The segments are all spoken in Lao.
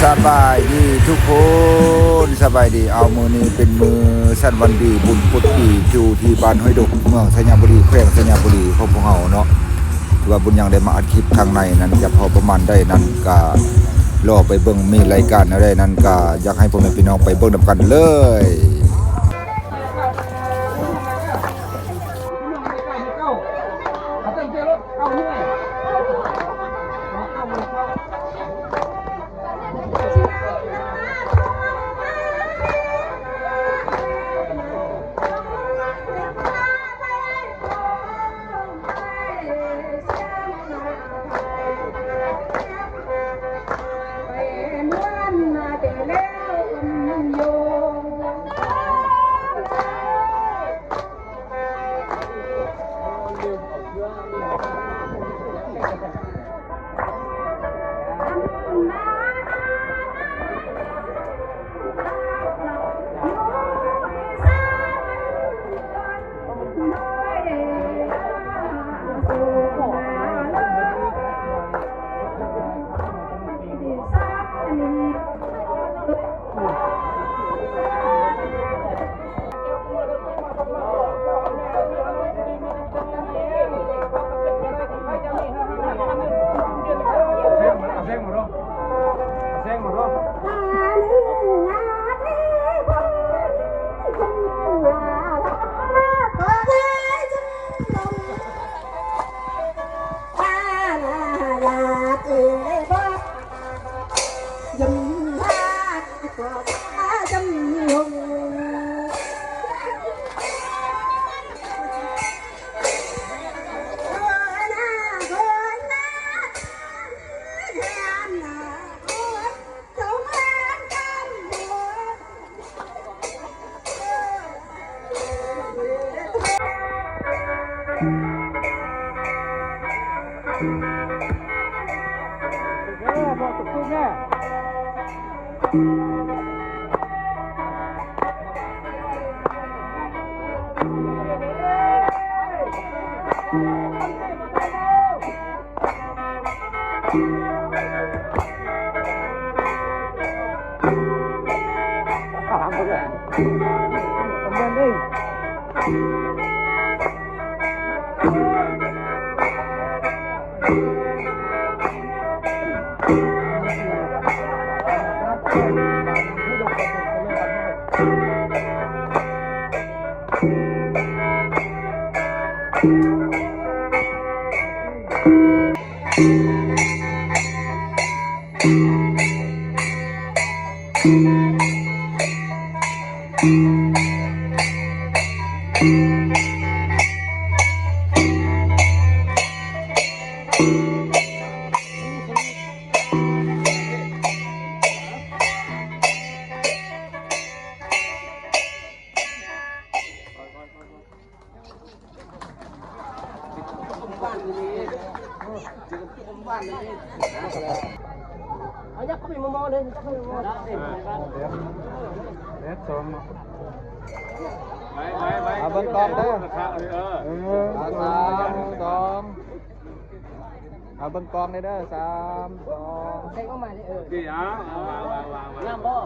ສະບາຍດີທຸກຄົນ ສະບາຍດີ. ເອົາ ມື້ນີ້ເປັນມື້ສັນວັນດີບຸນປົດປີ ຢູ່ທີ່ບ້ານຫ້ວຍດົກ ເມືອງໄຊຍະບູລີ ແຂວງໄຊຍະບູລີ ຂອງພວກເຮົາເນາະ. ຖືວ່າບຸນຍັງໄດ້ມາອັດຄລິບຄັ້ງໃນນັ້ນ ຈະພໍປະມານໃດນັ້ນ ກະລໍໄປເບິ່ງ ມີລາຍການແນວໃດນັ້ນ ກະຢາກໃຫ້ພໍ່ແມ່ພີ່ນ້ອງໄປເບິ່ງນຳກັນເລີຍ. ເອົາເບິ່ງກ້ອງເດີ ເອີ ສາມ ສອງ ເອົາເບິ່ງກ້ອງເດີ ສາມ ສອງ ໂອເຄ ເອົາ ເອົາ ວາງ ວາງ ວາງ ວາງ ງາມບໍ່?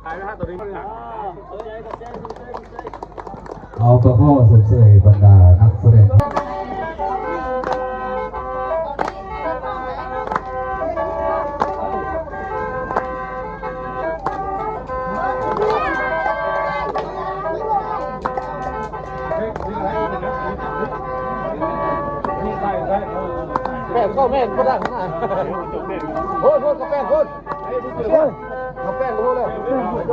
ຖ່າຍໄວ້ ໂຕນີ້ ເອົາ ກະຂໍຊົມເຊີຍບັນດານັກສະແດງ. ແປ້ງກໍແມ່ນບໍ່ດັງນະ ໂພດ ໂພດ ກະແປ້ງໂພດ ກະແປ້ງກໍໂພດແລ້ວ ເອົາ ເອົ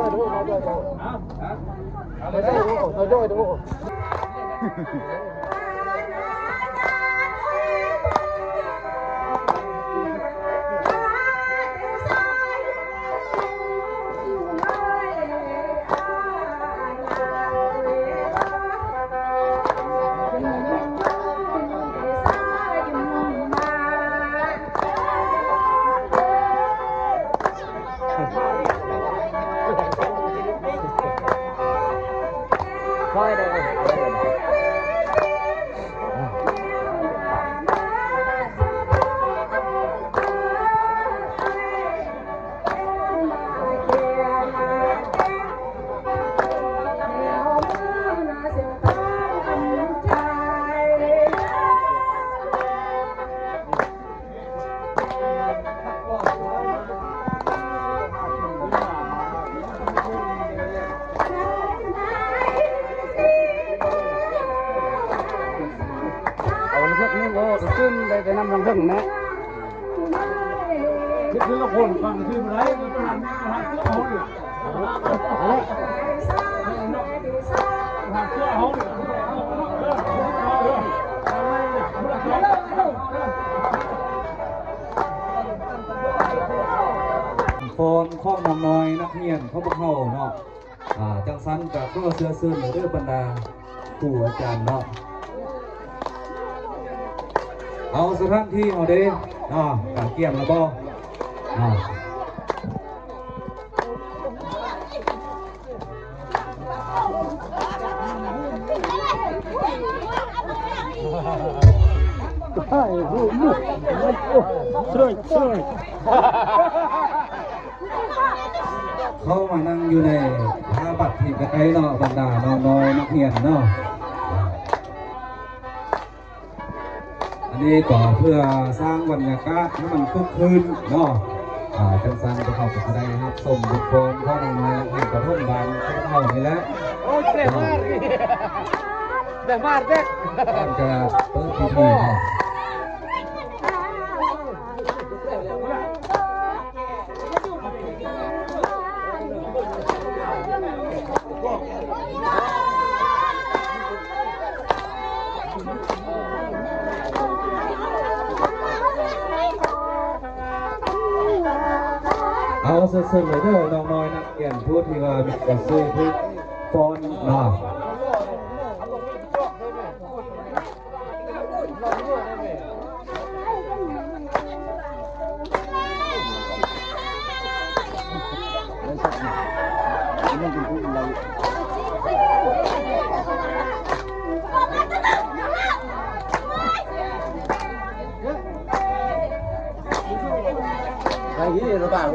າ ເອົາ ເອົາ. ນຳທາງເທິງແນ່ ຄືລະຄົນຟັງຊື່ບໍ່ໄດ້ ມັນຫາເສື້ອເຮົາເດ ຫາເສື້ອເຮົາເດ ຟ້ອນຂອງນ້ອງນ້ອຍນັກຮຽນຂອງພວກເຮົາເນາະ. ອ່າ ຈັ່ງຊັ້ນກະຂໍເຊື້ອເຊີນເດີບັນດາຄູອາຈານເນາະ. ເອົາ ສະຖານທີ່ເຮົາເດ້ເນາະ ກະກຽມແລ້ວບໍ່ເນາະ? ເຂົ້າມານັ່ງຢູ່ໃນຜ້າບັດທີ່ກະໄດ້ເນາະ ບັນດານ້ອງນ້ອຍນັກຮຽນເນາະ. ອັນນີ້ກໍເພື່ອສ້າງບັນຍາກາດໃຫ້ມັນຄຶກຄື້ນເນາະ. ອ່າ ຈັ່ງຊັ້ນພວກເຮົາກໍຈະໄດ້ຮັບຊົມບົດຟ້ອນຂອງນ້ອງນ້ອຍນັກຮຽນປະຖົມບ້ານຂອງເຮົານີ້ແຫຼະ. ໂອ້ຍ ແດດມາກ ແດດມາກ ແດດ ກ່ອນຈະເປີດພິທີເນາະ. ເອົາ ເຊີນເລີຍເດີ ນ້ອງນ້ອຍນັກຮຽນຜູ້ທີ່ວ່າມີກະຊື່ຖືກຟ້ອນເນາະ. ໄປທີ່ລະບາດ.